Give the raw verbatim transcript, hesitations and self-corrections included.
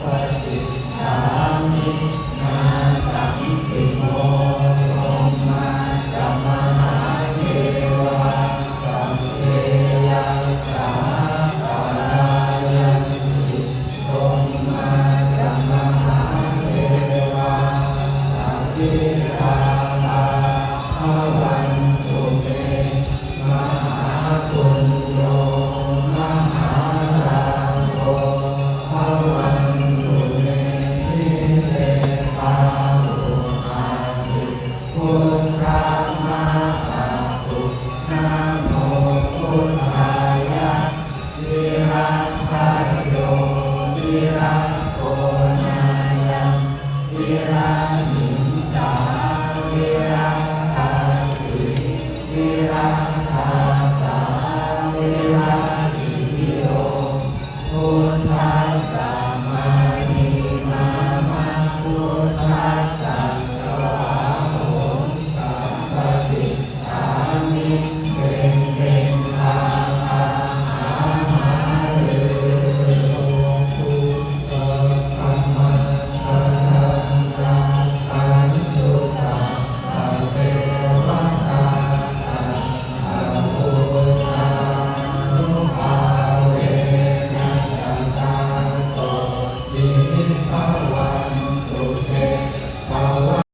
Uppajjhāmi nāsaṃsimo. Brahmā ca mahādevā sabbe yakkhā palāyanti. Brahmā ca mahādevā abhivā bhavantu me. Mahāpuñño mahālābho bhavantu me. Ire pāvuhati, buddhā mā pāvu, namo buddhāya. Virabhayyo virā